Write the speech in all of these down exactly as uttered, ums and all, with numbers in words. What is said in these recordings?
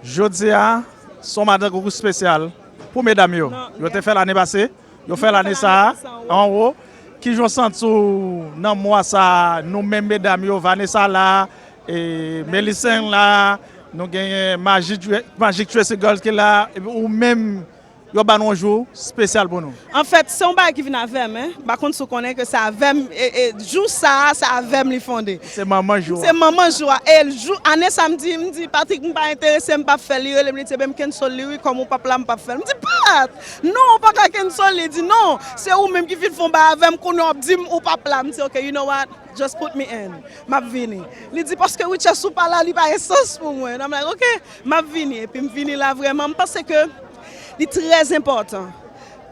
Jodi a, se yon Madan Gougous espesyal pou medam yo. Yo te fè l ane pase, yo fè l ane sa a, anwo. Kijan w santi w nan mwa sa a, nou menm medam yo, Vanessa la, e Melisèn la, nou genyen Magic, Magic Tracy Girls ki la, epi ou menm, yo ba nou yon jou espesyal pou nou. Anfèt, se yon bagay ki vin avè m, en. M pa konn si w konnen ke se avè m, e, e, jou sa a, se avè m li fonde. Se manman jou a. Se manman jou a. E jou, ane sa, m di, m di, Patrick, m pa enterese, m p ap fè l. Li rele m, li di, "Ebyen, m cancel li, wi, kòm ou p ap la, m p ap fè l." M di, "Pat! Non, ou pa ka cancel li." Li di, "Non, se ou menm ki fin fè yon bagay avè m, kounye a w ap di m ou p ap la." M di, "Ok, you know what? Just put me in. M ap vini." Li di, "Paske Richard, si w pa la, li pa gen sans pou mwen." And I'm like, "Ok, m ap vini." Epi m vini la vrèman. M panse ke li trè enpòtan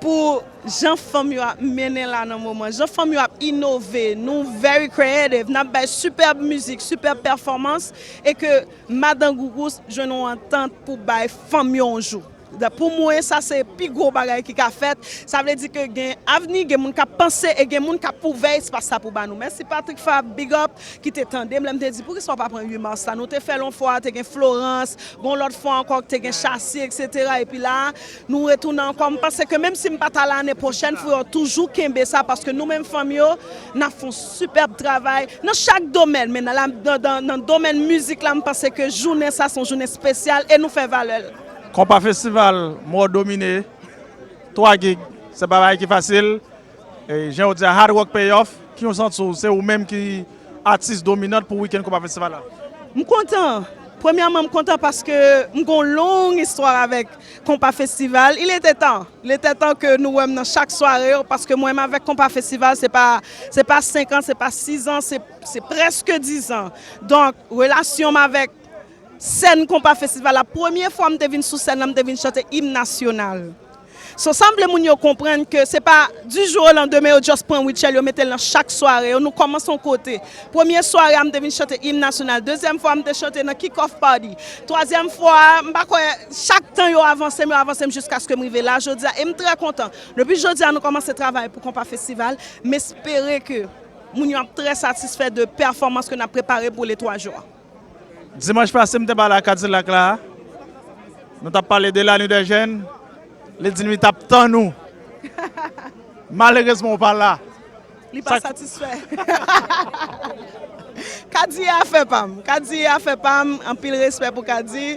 pou jan fanm yo ap mennen la nan moman, jan fanm yo ap inove, nou very creative, n ap bay superb mizik, superb pèfòmans, e ke Madan Gougous jwenn yon antant pou bay fanm yo yon jou. Da-, pou mwen, sa se pi gwo bagay ki ka fèt. Sa vle di ke gen avni, gen moun k ap panse e gen moun k ap ouvè espas sa pou ba nou. Mèsi Patrick Fab, big up, ki te tande m lè m te di, "Poukisa w pa pran uit mas la?" Nou te fè l yon fwa, te gen Florence, gon lòt fwa ankò, te gen Chasi, et cetera. Epi la, nou retounen ankò. M panse ke menm si m pa ta la ane pwochèn, fò yo toujou kenbe sa, paske nou menm fanm yo, n ap fè yon superb travay nan chak domèn, men nan la, nan, nan, nan domèn mizik la, m panse ke jounen sa, se yon jounen espesyal e nou fè valè l. Konpa Festival, m wè w domine, twa gig, se pa bagay ki fasil. E, jan yo di a, hard work pay off. Ki w santi w, se ou menm ki atis dominant pou wikenn Konpa Festival la? M kontan. Premyèman, m kontan paske m gon long istwa avèk Konpa Festival. Il était temps. Il était temps ke nou wè m nan chak sware yo, paske mwen m avèk Konpa Festival, se pa, se pa senk an, se pa sis an, se, se prèske dis an. Donk, relasyon m avèk sèn Konpa Festival la, premye fwa m te vin sou sèn nan, m te vin chante im nasyonal. So, sa m vle moun yo konprann ke se pa du jour au lendemain yo just pran Rutshelle, yo mete l nan chak sware yo, nou kòmanse yon kote. Premye sware a, m te vin chante im nasyonal. Dezyèm fwa, m te chante nan kick off party. Twazyèm fwa a, m pa kwè, chak tan yo avanse m, yo avanse m jiskaske m rive la jodi a. E m trè kontan. Depi jodi a, nou kòmanse travay pou Konpa Festival. M espere ke moun yo ap trè satisfè de pèfòmans ke n ap prepare pou le twa jou a. Dimanch pase, m te pale ak Kadilak la. Nou t ap pale de la nuit des jeunes. Li di m li t ap tann ou. Malerezman, ou pa la. Li pa satisfè. Kadi e afè pa m. Kadi e afè pa m. Anpil respè pou Kadi.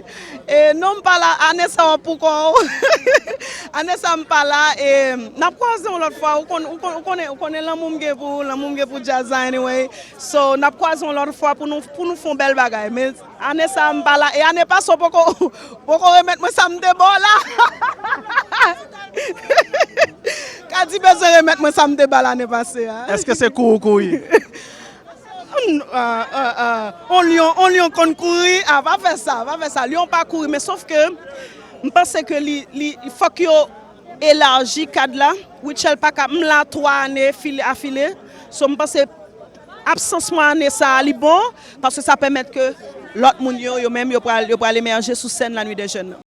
E non, m pa la. Ane sa w ap pou kò w. Ane sa m pa la. E n ap kwaze yon lòt fwa. Ou konn, ou konn, ou konnen, ou konnen lanmou m gen pou, lanmou m gen pou djaz la anyway. So, n ap kwaze yon lòt fwa pou nou, pou nou fè yon bèl bagay. Men ane sa a, m pa la. E ane pase, w poko, poko remèt mwen sa m te ba w la. Kadi bezwen remèt mwen sa m te ba l ane pase a. Èske se kouri w kouri? N-, ah, ah, ah. On lyon, on lyon konn kouri. Ah, pa fè sa, pa fè sa. Lyon pa kouri, men sof ke m panse ke li, li, fòk yo elaji kad la. Rutshelle pa ka, m la twa ane file, afile. So, m panse absans mwen ane sa a, li bon, paske sa pèmèt ke lòt moun yo, yo menm, yo pral, yo pral emèje sou sèn la nuit des jeunes nan.